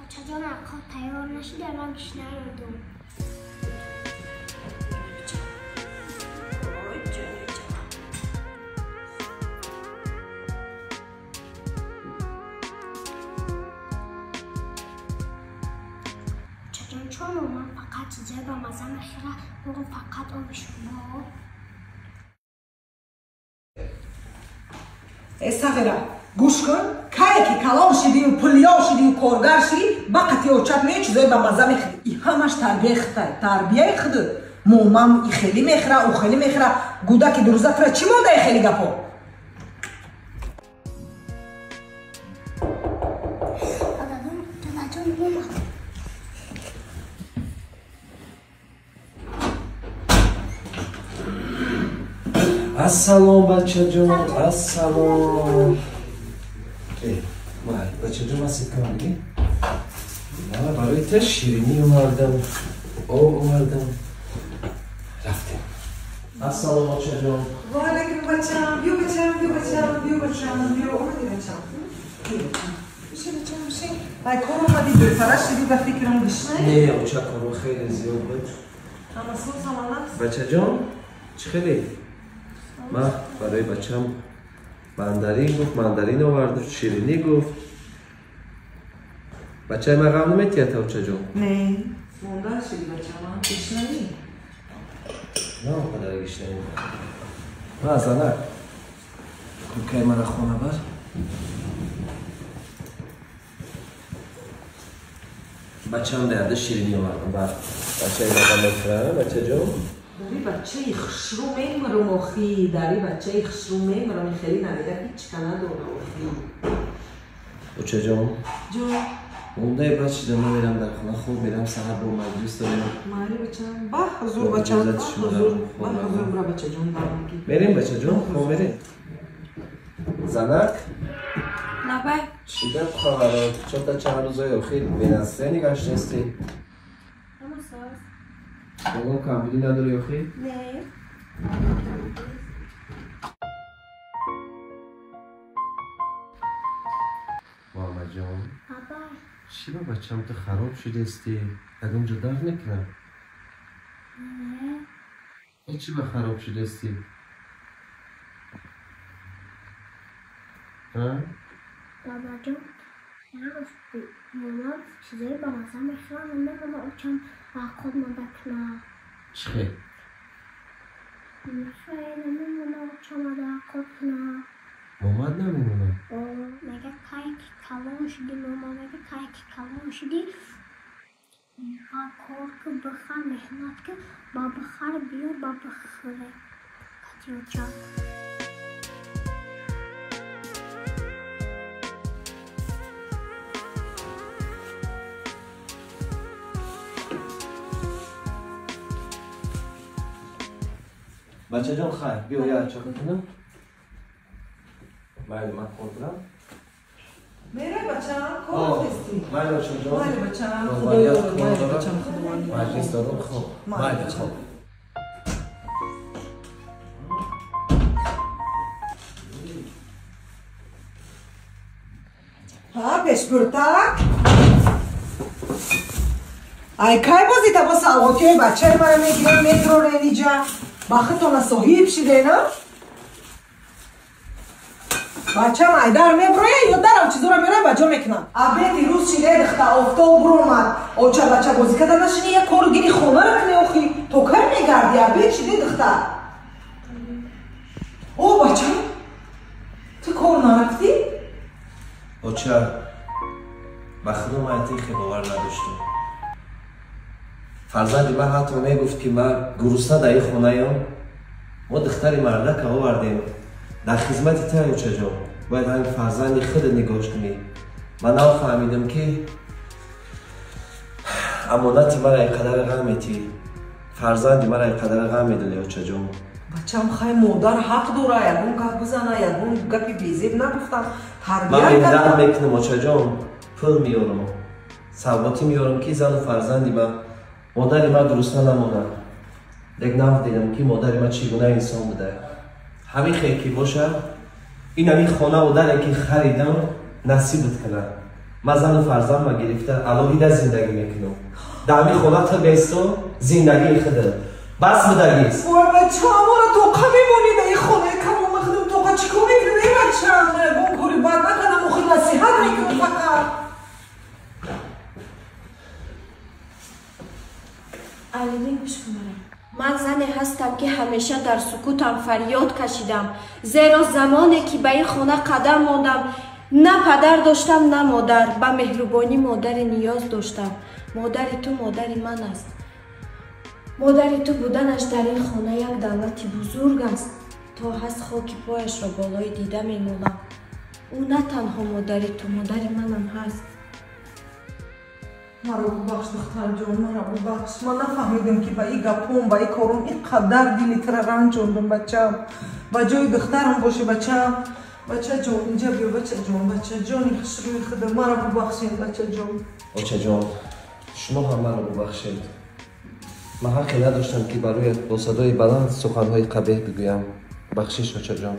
Очаҷон, ақо тайёр нашуда, ман гишна мондум. Очаҷон, чун ман фақат чизои ба мазза мехӯрам, моро фақат оби шӯрбо. Э сағира, гӯш кун, кае ки калон шидию пулёр шидию коргар шидӣ, ба қати очат меои чизои ба мазза мехӯрӣ. И ҳамаш тарбияи худтай, тарбияи худ. Момам и хеле мехӯра, ӯ хеле мехӯра. Гудаки дурӯза тура чӣ монда и хеле гапо? Дадаҷон омад. Ассалом, бачаҷон, ассалом. Май, бачаҷон, ман ситкам бигӣ? Ман барои та ширинӣ овардам, об овардам. Рафтем. Ассалом, очаҷон. Ва алайкум, бачам. Биё, бачам, биё, бачам, биё, бачам, биё, омадӣ, бачам. Биё, бачам. Бишин, бачам, бишин. Ай, кор омадӣ, бепара шидӣ, ба фикрам гишна? Не, оча, кору хеле зиёд буд. Ҳама соз, ҳама нақс? Бачаҷон, чӣ хеле? Ман барои бачам мандарин гуфт, мандарин овард, ширинӣ гуфт. Бачаи ман ғам наметиҳад, очаҷон? Не, монда шиди бачама, гишнаӣ? На, он қадар гишнаӣ. Ма, занак, куркаи мара хона бар. Бачам дарда ширинӣ овардам, бар. Бачаи ман ғам мехӯрад, бачаҷон? Дари бачаи хушрӯ мемирам, охи, дари бачаи хушрӯ мемирам, хеле навида ҳеч ка надорам, охи. Очаҷон? Ҷон. Мондаи баъд шида ман мерам дар хона, хоб мерам, саҳар бо маҷлис дорем. Майли, бачам, ба ҳузур, бачам, ба ҳузур, ба ҳузур, бира, бачаҷон, бармагӣ. Мерем, бачаҷон, хоб мерем. Занак? Лабай. Чӣ гап хабаро? Чота чанд рӯзои охир бенастроение гаштаистӣ? Ҳама соз. Ягон камбудӣ надорӣ охир? Не. Муҳаммадҷон? Лабай. Чӣ ба бачам, ту хароб шудаистӣ? Ягон ҷо дард мекунад? Не. Чӣ ба хароб шудаистӣ? Бабаҷон, мама чизои ба мазза мехӯрам, намемона очам ақод монда кунад. Чӣ хел? Мехӯрад, намемона очам ақод кунад. Момад намемонад? Мега кае ки калон шудӣ, мама мега кае ки калон шудӣ, кор ку, бихар, меҳнат ку, ба бихар, биёр, ба бихӯре. Кати очам. Бачаҷон, хайр, биё як чоқа кунам. Майли, ман кор дорам. Мерай, бачам, кор ҳастӣ? Майли, очаҷон. Майли, бачам, худоё, майли, бачам, худованд. Маҷлис дорам, хоб. Майли, хоб. Ҳа, пешбуртак? Ай, кай бозита бо савғотиҳои бачаи мара мегирем, медрорен иҷа? Ба худтона соҳиб шидена? Бачам айдар меброя ё дарам чизора меорам ба ҷо мекунам. Абеди рӯз шиде дихта, офтоб буромад. Оча бача бозӣ карда нашини, як кору гири хонара кунӣ охи. То кай мегардӣ, абед шиде дихта. О, бачам, ту кор нарафтӣ? Оча, ба худо ман айтихе бовар надоштам. Фарзанди ман ҳатто мегуфт, ки ман гурусна дар ин хонаям, мо духтари мардака овардем. Дар хизмати тай, очаҷон, бояд ҳамин фарзанди худат нигоҳш кунӣ. Ман нав фаҳмидам, ки амонати мара ин қадар ғам метӣ, фарзанди мара ин қадар ғам медодӣ, очаҷон. Бачам, хай, модар ҳақ дора, ягон гап бизана, ягон гапи безеб нагуфтам. Ман меҳнат мекунам, очаҷон, пул меёрам, савғотӣ меёрам, ки зану фарзанди ман, модари ман дурустна намонад. Лек нав дидам, ки модари ман чӣ гуна инсон буда. Ҳамин хел ки бошад, ин ҳамин хонаву даре ки харидам насибат кунад. Ман зану фарзандма гирифта алоҳида зиндагӣ мекунам. Дар ҳамин хона ту бесто зиндагии худат. Бас будагист. Вой бача, мора тоқа мемонӣ дар ин хонаи калони худам, тоқа чӣ кор мекунӣ, эй бача? Ман ягон кори бад накардам, охир насиҳат мекунам фақат. Алидин, гӯш кун мара. Ман зане ҳастам, ки ҳамеша дар сукутам фарёд кашидам, зеро замоне ки ба ин хона қадам мондам, на падар доштам, на модар. Ба меҳрубонӣ модаре ниёз доштам. Модари ту модари ман аст. Модари ту буданаш дар ин хона як давлати бузург аст. То ҳаст хоки пояшро болои дида мемолам. Ӯ на танҳо модари ту, модари манам ҳаст. Маро бубахш, духтарҷон, маро бубахш. Ман нафаҳмидам, ки ба ин гапом, ба ин кором ин қадар дили тура ранҷондум, бачам. Ба ҷои духтарам бошӣ, бачам. Бачаҷон, инҷа биё, бачаҷон, бачаҷони хушрӯи худам, маро бубахшед, бачаҷон. Очаҷон, шумо ҳам маро бубахшед. Ман ҳаққе надоштам, ки бароят бо садои баланд суханҳои қабеҳ бигӯям. Бахшиш, очаҷон.